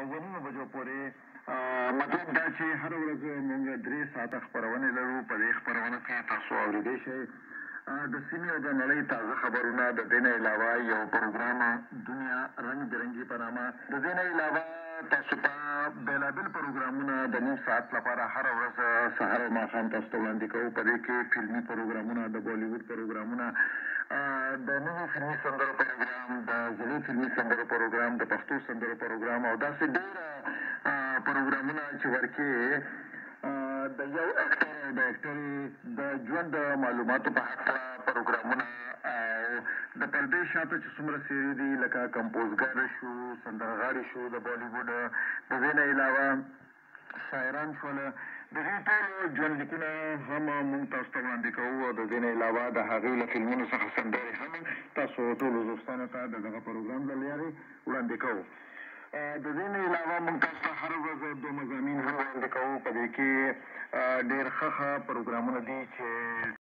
اووه نیمو بجو پورې. مطلب دا چې هره ورځ موږ 3 ساعته خپرونې لرو. په دې خپرونه کې تاسو اورېدی شئ د سیمې او د نړۍ تازه خبرونه، د دې نه علاوه یو پروګرام دنیا رنګ برنګي په نامه، د دې نه علاوه تاسو ته بېلابېل پروګرامونه د نیم ساعت لپاره هره ورځ سهار او ماښام تاسو ته وړاندې کوو. په دې کې فلمي پروګرامونه، د بالیووډ پروګرامونه، د نوو فلمي سندرو پروګرام، د زړو فلمي سندرو پروګرام، د پښتو سندرو پروګرام او داسې ډېر پروګرامونه چې ورکې د یو اکټر او د اکټرې د ژوند د معلوماتو په هکله پروګرامونه او د پردې شاته چې څومره څېرې دي، لکه کمپوزګر شو، سندرغاړي شو د بالیووډ، د دې نه علاوه شاعران شول، د دې ټولو ژوند لیکونه هم موږ تاسو ته وړاندې کوو او د دې نه علاوه د هغې له فلمونو څخه سندرې هم تاسو ټولو دوستانو ته د دغه پروګرام له لارې وړاندې کوو. د دې نه علاوه موږ تاسو ته هره ورځ دوه مضامین هم وړاندې کوو. په دې کې ډېر ښه ښه پروګرامونه دي چې